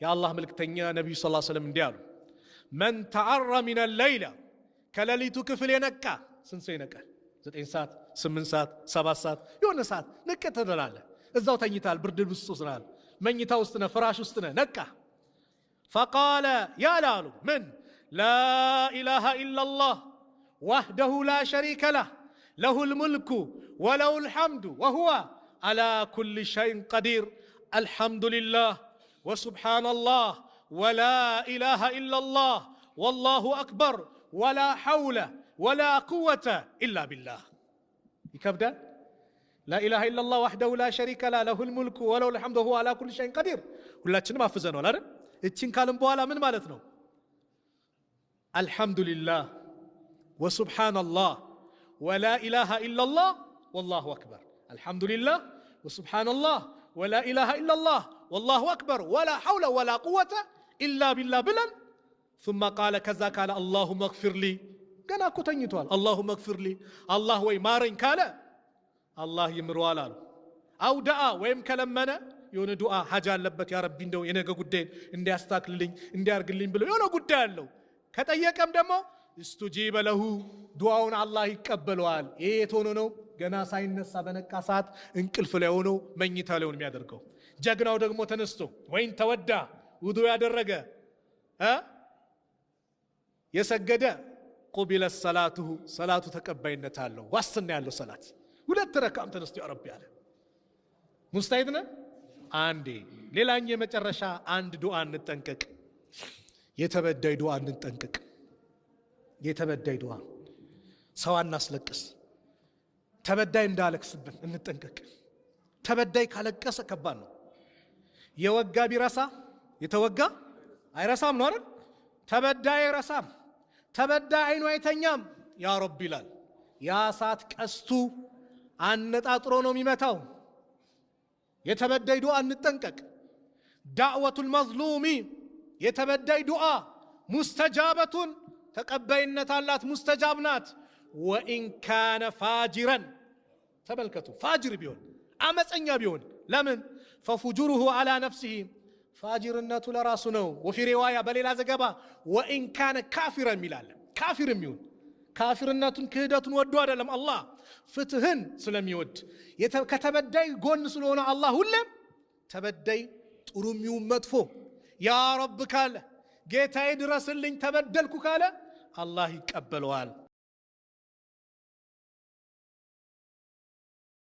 የአላህ መልእክተኛ ነቢዩ ስ ሰለም እንዲህ አሉ፣ من تعار من الليل ከሌሊቱ ክፍል የነቃ። ስንት ሰው ይነቃል? 9 ሰዓት፣ 8 ሰዓት፣ 7 ሰዓት የሆነ ሰዓት ንቅት ትላለህ። እዛው ተኝታል፣ ብርድ ልብስ ውስጥ ነህ፣ መኝታ ውስጥ ነህ፣ ፍራሽ ውስጥ ነህ። ነቃ። فقال ያለ አሉ ምን لا إله إلا الله وحده لا شريك له له الملك وله الحمد وهو على كل شيء قدير الحمد لله وسبحان الله ولا إله إلا الله والله أكبر ولا حول ولا قوة إلا بالله። ይከብዳል። لا إله إلا الله وحده لا شريك له له الملك وله الحمد وهو على كل شيء قدير ሁላችንም አፍዘነዋል አይደል? እችን ካልን በኋላ ምን ማለት ነው? الحمد لله وسبحان الله ولا إله إلا الله والله أكبر። الحمد لله وسبحان الله ولا إله إلا الله والله أكبر ولا حول ولا قوة إلا بالله ብለን ثم قال ከዛ ካለ اللهم اغفر لي፣ ገና እኮ ተኝቷል። اللهم اغفر لي፣ አላህ ወይ ማረኝ ካለ አላህ ይምረዋል አሉ። أو دعا ወይም ከለመነ የሆነ ዱዓ ሀጃ አለበት፣ ያ ረቢ እንደው የነገ ጉዳይን እንዲያስታክልልኝ እንዲያርግልኝ ብሎ የሆነ ጉዳይ አለው። ከጠየቀም ደግሞ استجيب له፣ ዱዓውን አላህ ይቀበለዋል። ይሄ የት ሆኖ ነው? ገና ሳይነሳ በነቃ ሰዓት እንቅልፍ ላይ ሆኖ መኝታ ላይ ሆኖ የሚያደርገው። ጀግናው ደግሞ ተነስቶ ወይም توضأ ውዱ ያደረገ የሰገደ قبلت صلاته፣ ሰላቱ ተቀባይነት አለው። ዋስትና ያለው ሰላት ሁለት ረካም ተነስቶ ያ ረቢ አለ። ሙስታሂድ ነህ አንዴ። ሌላኛው የመጨረሻ አንድ ዱዓ እንጠንቀቅ። የተበዳይ ዱዓ እንጠንቀቅ። የተበዳይ ዱዓ፣ ሰው አናስለቅስ። ተበዳይ እንዳለቅስብን እንጠንቀቅ። ተበዳይ ካለቀሰ ከባድ ነው። የወጋ ቢረሳ የተወጋ አይረሳም ነው አይደል? ተበዳይ አይረሳም። ተበዳይ አይኑ አይተኛም። ያ ረቢ ይላል። ያ ሰዓት ቀስቱ አነጣጥሮ ነው የሚመታው። የተበዳይ ዱዓ እንጠንቀቅ። دعوة المظلوم የተበዳይ ዱዓ مستجابة ተቀባይነት አላት፣ ሙስተጃብ ናት። وإن كان فاجرا፣ ተመልከቱ፣ ፋጅር ቢሆን፣ አመፀኛ ቢሆን። ለምን? ففجوره على نفسه፣ ፋጅርነቱ ለራሱ ነው። وفي رواية በሌላ ዘገባ وإن كان كافرا ይላል። ካፊርም ይሁን ካፊርነቱን ክህደቱን ወዶ አይደለም፣ አላህ ፍትህን ስለሚወድ ከተበዳይ ጎን ስለሆነ አላህ ሁሌም ተበዳይ ጥሩም ይሁን መጥፎ ያ ረብ ካለ፣ ጌታዬ ድረስልኝ ተበደልኩ ካለ አላህ ይቀበለዋል።